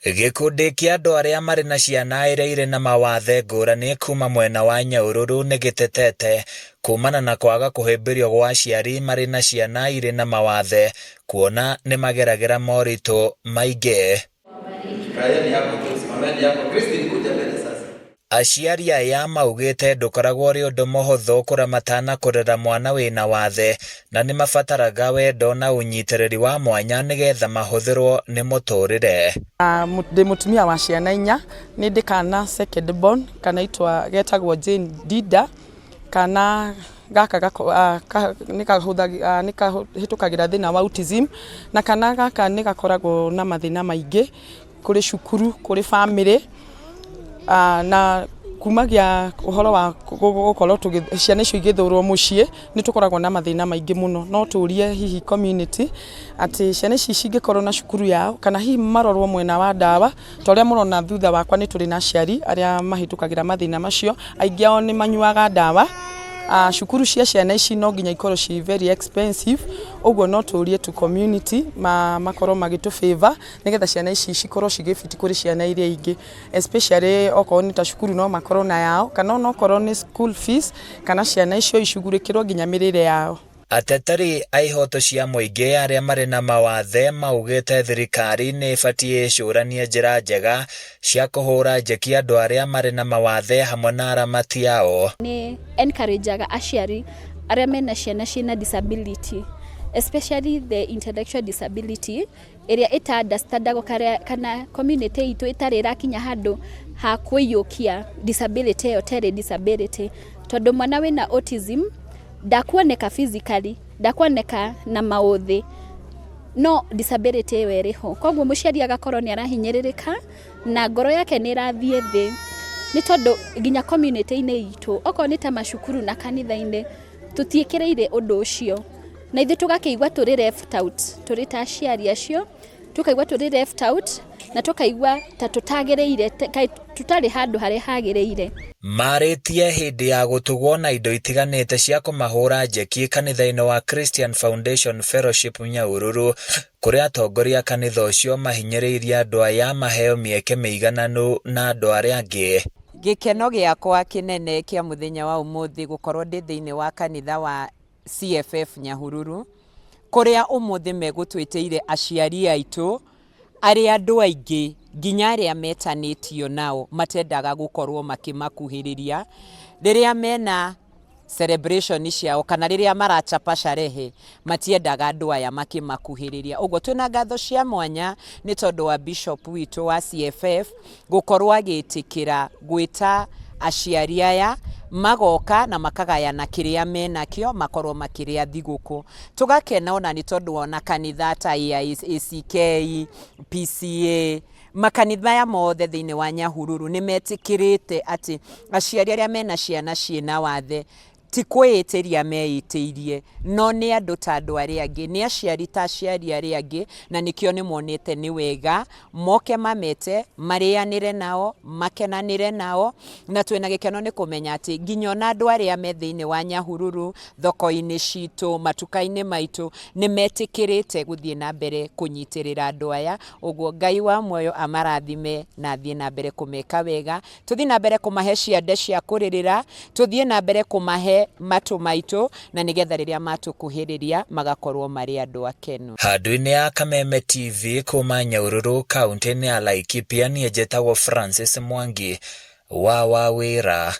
Gĩkundi kĩa andũ arĩa marĩ na ciana iria irĩ na mawathe ngũrani kuma mwena wa Nyahururu nĩ gĩtetete kumana na kwaga kũhĩmbĩrio gwa aciari marĩ na ciana irĩ na mawathe kuona nĩ mageragĩra moritũ maingĩ. Kaeni hapo tu, simameni hapo. Christine, kuja mbele sasa. Aciari aya maugĩte ndũkoragwo ũrĩ ũndũ mũhũthũ kũramata na kũrera mwana wĩna wathe na nĩ mabataraga wendo na ũnyitĩrĩri wa mwanya nĩgetha mahũthĩrwo nĩ mũtũrĩre. Ndĩ mũtumia wa ciana inya, nĩ ndĩ kana second born kanaitwa getagwo Jane Ndinda, kana gaka nĩ kahĩtũkagĩra thĩna wa autism, na kana gaka nĩ gakoragwo na mathĩna maingĩ kũrĩ cukuru, kũrĩ bamĩrĩ, na kumagia ũhoro wa gũkorwo ciana icio igĩthũrwo mũciĩ, nĩ tũkoragwo na mathĩna maingĩ mũno. No tũrie hihi community atĩ ciana ici cingĩkorwo na cukuru yao, kana hihi marorwo mwena wa ndawa, ta ũrĩa mũrona thutha wakwa nĩ tũrĩ na aciari arĩa mahĩtũkagĩra mathĩna macio, aingĩ ao nĩ manyuaga ndawa. Cukuru cia ciana ici no nginya ikorwo ci very expensive, ũguo no tũrie tu community makorwo magĩtũ favor nĩgetha ciana ici cikorwo cigĩ fit kũrĩ ciana iria ingĩ, especially okorwo nĩ ta cukuru no makorwo na yao, kana onokorwo nĩ school fees, kana ciana icio icugurĩkĩrwo nginya mĩrĩre yao. Ateteri a ihoto cia mũingĩ arĩa marĩ na mawathe maugĩte thirikari nĩ ĩbatiĩ ĩcũranie njĩra njega cia kũhũra njeki andũ arĩa marĩ na mawathe hamwe na aramati ao. Nĩ encourageaga aciari arĩa mena ciana ciĩna disability, especially the intellectual disability ĩrĩa ĩta understandagwo kana community itũ ĩtarĩ ĩrakinya handũ ha kũiyũkia disability ĩyo terĩ disability, tondũ mwana wĩna autism ndakuoneka physically, ndakuoneka na maũthĩ, no disability ĩyo ĩrĩ ho. Koguo mũciari agakorwo nĩ arahinyĩrĩrĩka na ngoro yake nĩ ĩrathiĩ thĩ, nĩ tondũ nginya community-inĩ itũ, okorwo nĩ ta macukuru na kanitha-inĩ, tũtiĩkĩrĩire ũndũ ũcio, na ithuĩ tũgakĩigua tũrĩ left out, tũrĩ ta aciari acio tũkaigua tũrĩ left out na tũkaigua ta tũtagĩrĩire, tũtarĩ handũ harĩa hagĩrĩire. Marĩtie hĩndĩ ya gũtugwo na indo itiganĩte cia kũmahũra njeki kanitha-inĩ wa Christian Foundation Fellowship Nyahururu, kũrĩa atongoria a kanitha ũcio mahinyĩrĩirie andũ aya maheo mĩeke mĩigananu na andũ arĩa angĩ. Gĩkeno gĩakwa kĩnene kĩa mũthenya wa ũmũthĩ gũkorwo ndĩ thĩinĩ wa kanitha wa CFF Nyahururu, kũrĩa ũmũthĩ megũtwĩtĩire aciari aitũ arĩa andũ aingĩ nginya arĩa metanĩtio nao matendaga gũkorwo makĩmakuhĩrĩria rĩrĩa mena celebration ciao kana rĩrĩa marachapa sherehe, matiendaga andũ aya makĩmakuhĩrĩria. Ũguo twĩna ngatho cia mwanya nĩ tondũ wa bishop witũ wa CFF gũkorwo agĩtĩkĩra gwĩta aciari aya magoka na makagayana kĩrĩa menakĩo, makorwo makĩrĩa thigũkũ. Tũgakena ona nĩ tondũ ona kanitha ta ACK, PCA, makanitha maya mothe thĩinĩ wa Nyahururu nĩ metĩkĩrĩte atĩ aciari arĩa mena ciana ciĩna wathe ti kwĩĩtĩria meĩtĩirie, no nĩ andũ ta andũ arĩa angĩ, nĩ aciari ta aciari arĩa angĩ, na nĩkĩo nĩ monete nĩ wega moke mamete, marĩanĩre nao, makenanĩre nao, na twĩna gĩkeno nĩ kũmenya atĩ nginya ona andũ arĩa me thĩinĩ wa Nyahururu, thoko-inĩ citũ, matuka-inĩ maitũ, nĩ metĩkĩrĩte gũthiĩ na mbere kũnyitĩrĩra andũ aya. Ũguo Ngai wa muoyo amarathime na athiĩ na mbere kũmeka wega. Tũthiĩ na mbere kũmahe ciande cia kũrĩrĩra, tũthiĩ na mbere kũmahe matũ maitũ, na nĩgetha rĩrĩa matũkuhĩrĩria magakorwo marĩ andũ akenu. Handũ-inĩ ya Kameme TV kuma Nyahururu kaunti-inĩ ya Laikipia, niĩ njĩtagwo Francis Mwangi wa Wawĩra.